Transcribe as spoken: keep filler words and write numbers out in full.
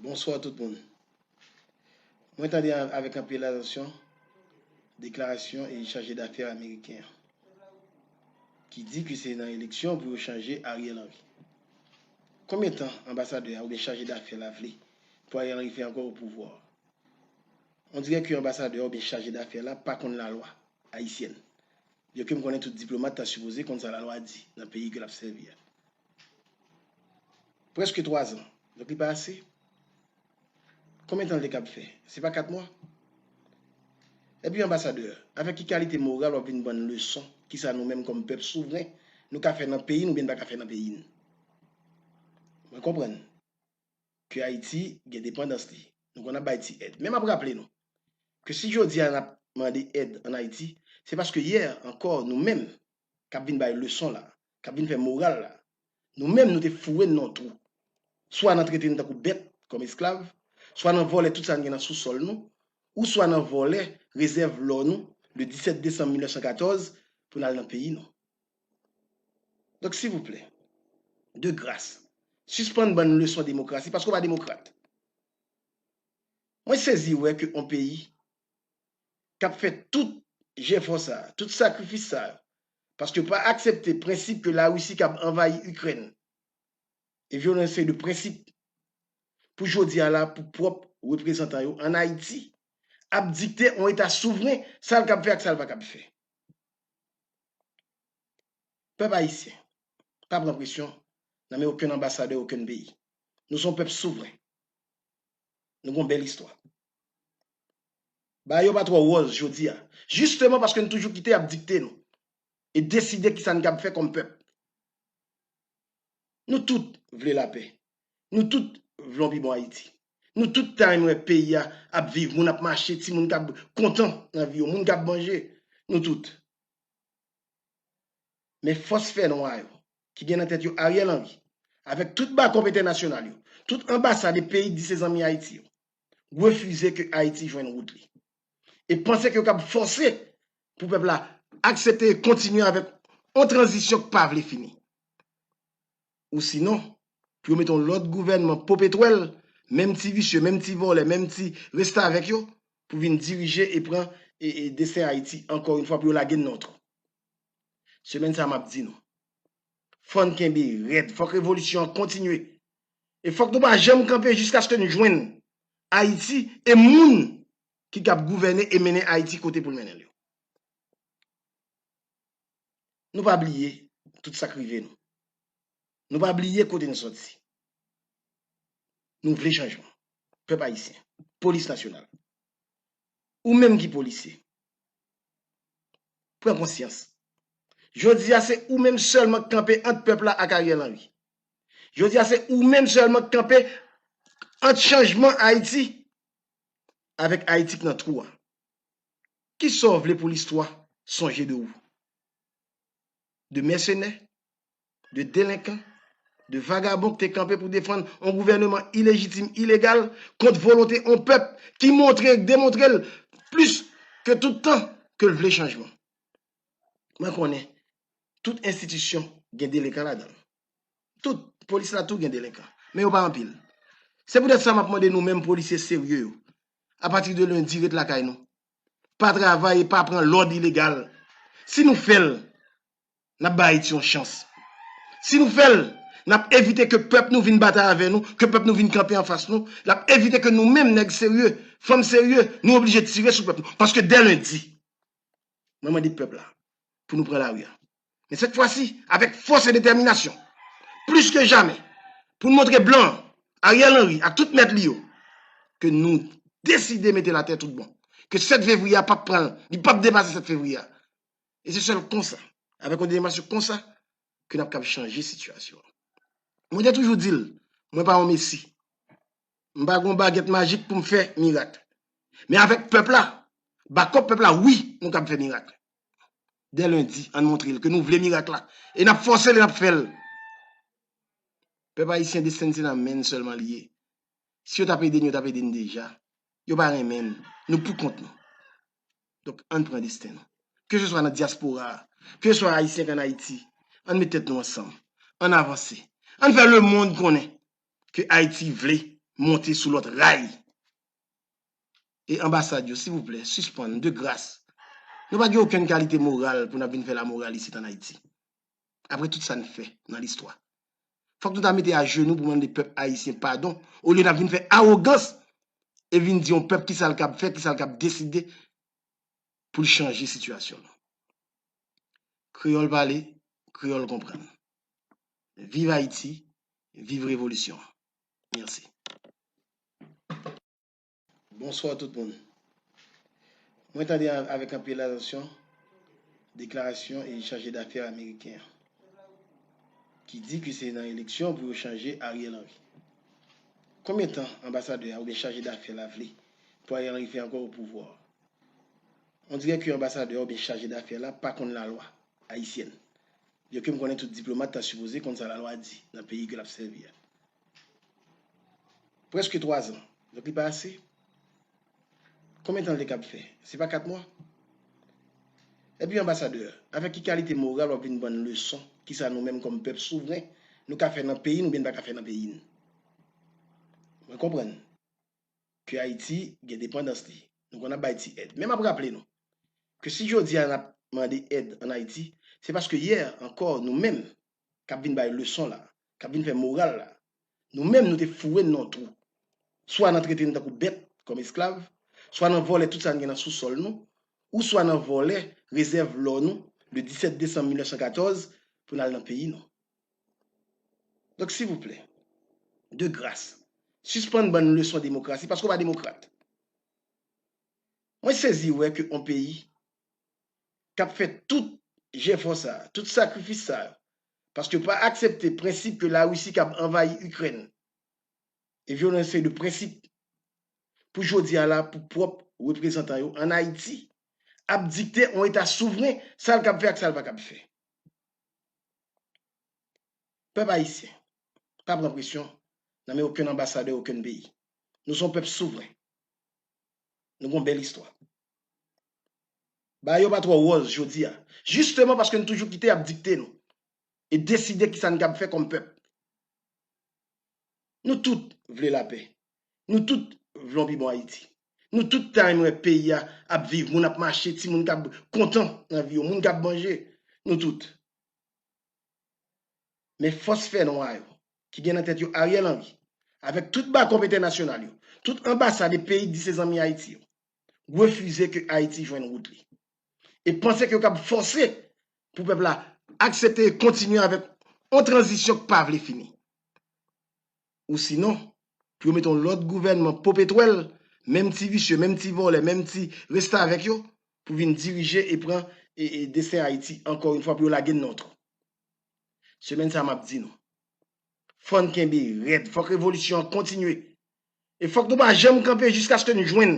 Bonswa tout moun. Mwen tande avèk anpil atansyon deklarasyon e chaje dafè ameriken an ki di ke se nan eleksyon pou yo chanje Ariel Henry. Konbyen tan anbasadè a oubyen chaje dafè la vle pou Ariel Henry fè ankò o pouvwa? On dirè ke anbasadè a oubyen chaje dafè la pa konn lalwa ayisyèn. Byenke m konnen tout diplomat ta sipoze konn sa lalwa di nan peyi ke l ap sèvi a. Prèske twa zan. Donk li pa ase? Konbyen tan l te kab fè? Se pa kat mwa? Epi anbasadè, avèk ki kalite moral w ap vin ban n leson kisa nou menm kòm pèp souvren nou ka fè nan peyi n oubyen n pa ka fè nan peyi n? Mwen konprann ke Ayiti gen depandans li. Nou konn ap bay ti èd. Men m ap raple nou ke si jodi a n ap mande èd ann Ayiti, se paske yè ankò nou menm k ap vin bay leson la, k ap vin fè moral la, nou menm nou te foure n nan yon twou. Swa nan trete n tankou bèt, kòm esklav, swa nan vòlè tout sa n gen nan sousòl nou, ou swa nan vòlè rezèv lò nou le disèt desanm mil nèf san katòz pou n al nan peyi nou. Donk, silvouplè, de gras, sispann ban n leson demokrasi paske w pa demokrat. Mwen sezi wè ke yon peyi k ap fè tout jefò sa, tout sakrifis sa, paske yo pa aksepte prensip ke Larisi kab anvayi Ikrèn e vyole yon seri de prensip pou jodi a la pou pwòp reprezantan yo ann Ayiti ap dikte yon eta souvren sa l kab fè ak sa l pa kab fè. Pèp ayisyen, pa pran presyon nan men okenn anbasadè okenn peyi. Nou se yon pèp souvren. Nou gen yon bèl istwa. Bagay yo pa twò wòz jodi a, jisteman paske n toujou kite y ap dikte nou e deside kisa n kab fè kòm pèp. Nou tout vle lapè. Nou tout vle yon pi bon Ayiti. Nou tout ta renmen wè peyi a ap viv, moun ap mache, timoun k ap kontan nan vi yo, moun k ap manje. Nou tout. Men fòs fènwa yo, ki gen nan tèt yo Ariel Henry, avèk tout bakòp entènasyonal yo, tout anbasad e peyi k di se zanmi Ayiti yo, refize ke Ayiti jwenn wout li. E panse ke yo kab fòse pou pèp la aksepte e kontinye avèk yon tranzisyon k pa vle fini. Ou sinon, pou yo mete yon lòt gouvènman popetwèl, menm ti visye, menm ti vòlè, menm ti restavèk yo, pou vin dirije e pran e, e desten Ayiti ankò yon fwa pou yo lage n nan yon twou. Semèn sa a, m ap di nou, fò n kenbe rèd, fòk revolisyon an kontinye. E fòk nou pa janm kanpe jiskaske n jwenn Ayiti e moun ki kab gouvène e mennen Ayiti kote pou l mennen l yo. Nou pa bliye tout sa k rive nou. Nou pa bliye kote n soti. Nou vle chanjman. Pèp ayisyen, polis nasyonal, ou menm ki polisye, pran konsyans. Jodi a, se ou menm sèlman k kanpe ant pèp la ak Ariel Henry. Jodi a, se ou menm sèlman k kanpe ant chanjman Ayiti avèk Ayiti k nan twou a. Kisa w vle pou listwa sonje de ou? De mèsenè, de delenkan, de vagabon k te kanpe pou defann yon gouvèneman ilejitim, ilegal, kont volonte yon pèp ki montre, demontre l plis ke tout tan ke l vle chanjman. Mwen konnen tout enstitisyon gen delenkan ladan l. Tout, polis la tou gen delenkan. Men yo pa anpil. Se poutèt sa m ap mande nou menm polisye serye yo, apati de lendi, ret lakay nou. Pa travay e pa pran lòd ilegal. Si nou fè l, n ap bay Ayiti yon chans. Si nou fè l, n ap evite ke pèp nou vin batay avè nou, ke pèp nou vin kanpe anfas nou, n ap evite ke nou menm, nèg serye, fanm serye, nou oblije tire sou pèp nou. Paske dè lendi, mwen mande pèp la pou nou pran lari a. Men sèt fwa si, avèk fòs e detèminasyon, plis ke jamè, pou n montre blan an, Ariel Henry ak tout mèt li yo, ke nou deside mete l atè tout bon. Ke sèt fevriye a p ap pran, li p ap depase sèt fevriye a. E se sèl konsa, avèk yon detèminasyon konsa, ke n ap kab chanje sitiyasyon an. Mwen te toujou di l, mwen pa yon mesi. M pa gen yon bagèt majik pou m fè mirak. Men avèk pèp la, bakòp pèp la, wi, nou kab fè mirak. Dè lendi, ann montre l ke nou vle mirak la. E n ap fòse l e n ap fè l. Pèp ayisyen, desten n se nan men n sèlman li ye. Si yo t ap ede n, yo t ap ede n deja. Yo pa renmen n. Nou pou kont nou. Donk, ann pran desten nou. Keseswa nan dyaspora a, keseswa ayisyen k ann Ayiti, ann met tèt nou ansanm. Ann avanse. Ann fè lemonn konnen ke Ayiti vle monte sou lòt ray. E anbasad yo, silvouplè, sispann, de gras. Nou pa gen okenn kalite moral pou n ap vin fè lamoral isit ann Ayiti. Apre tout sa n fè nan listwa. Fòk nou ta mete ajenou pou mande pèp ayisyen padon, olye n ap vin fè awogans e vin di yon pèp kisa l kab fè, kisa l kab deside pou l chanje sitiyasyon l. Kreyòl pale, kreyòl konprann. Viv Ayiti, viv revolisyon. Mèsi. Bonswa tout moun. Mwen tande a- avèk anpil atansyon deklarasyon e chaje dafè ameriken an, ki di ke se nan eleksyon pou yo chanje Ariel Henry. Konbyen tan anbasadè a oubyen chaje dafè la vle pou Ariel Henry fè ankò o pouvwa? On dirè ke anbasadè a oubyen chaje dafè la pa konn lalwa ayisyèn. Byenke m konnen tout diplomat ta sipoze konn sa lalwa di nan peyi ke l ap sèvi a. Prèske twa zan. Donk li pa ase? Konbyen tan l te kab fè? Se pa kat mwa? Epi anbasadè, avèk ki kalite moral w ap vin ban n leson kisa nou menm kòm pèp souvren nou ka fè nan peyi n oubyen n pa ka fè nan peyi n? Mwen konprann ke Ayiti gen depandans li. Nou konn ap bay ti èd. Men m ap raple nou ke si jodi a n ap mande èd ann Ayiti, se paske yè ankò nou menm k ap vin bay leson la, k ap vin fè moral la, nou menm nou te foure n nan yon twou. Swa nan trete n tankou bèt, kòm esklav, swa nan vòlè tout sa n gen nan sousòl nou, ou swa nan vòlè rezèv lò nou le disèt desanm mil nèf san katòz pou n al nan peyi nou. Donk, silvouplè, de gras, sispann ban n leson demokrasi paske w pa demokrat. Mwen sezi wè ke yon peyi k ap fè tout jefò sa a, tout sakrifis sa yo, paske yo pa aksepte prensip ke Larisi kab anvayi Ikrèn e vyole yon seri de prensip pou jodi a la pou pwòp reprezantan yo ann Ayiti ap dikte yon eta souvren sa l kab fè ak sa l pa kab fè. Pèp ayisyen, pa pran presyon nan men okenn anbasadè okenn peyi. Nou se yon pèp souvren. Nou gen yon bèl istwa. Bagay yo pa twò wòz jodi a. Jisteman paske n toujou kite y ap dikte nou e deside kisa n kab fè kòm pèp. Nou tout vle lapè. Nou tout vle yon pi bon Ayiti. Nou tout ta renmen wè peyi a ap viv, moun ap mache, timoun k ap kontan nan vi yo, moun k ap manje. Nou tout. Men fòs fènwa yo, ki gen nan tèt yo Ariel Henry, avèk tout bakòp entènasyonal yo, tout anbasad e peyi k di se zanmi Ayiti yo, refize ke Ayiti jwenn wout li. E panse ke yo kab fòse pou pèp la aksepte e kontinye avèk yon tranzisyon k pa vle fini. Ou sinon, pou yo mete yon lòt gouvènman popetwèl, menm ti visye, menm ti vòlè, menm ti restavèk yo, pou vin dirije e pran e, e desten Ayiti ankò yon fwa pou yo lage n nan yon twou. Semèn sa a, m ap di nou, fò n kenbe rèd, fòk revolisyon an kontinye. E fòk nou pa janm kanpe jiskaske n jwenn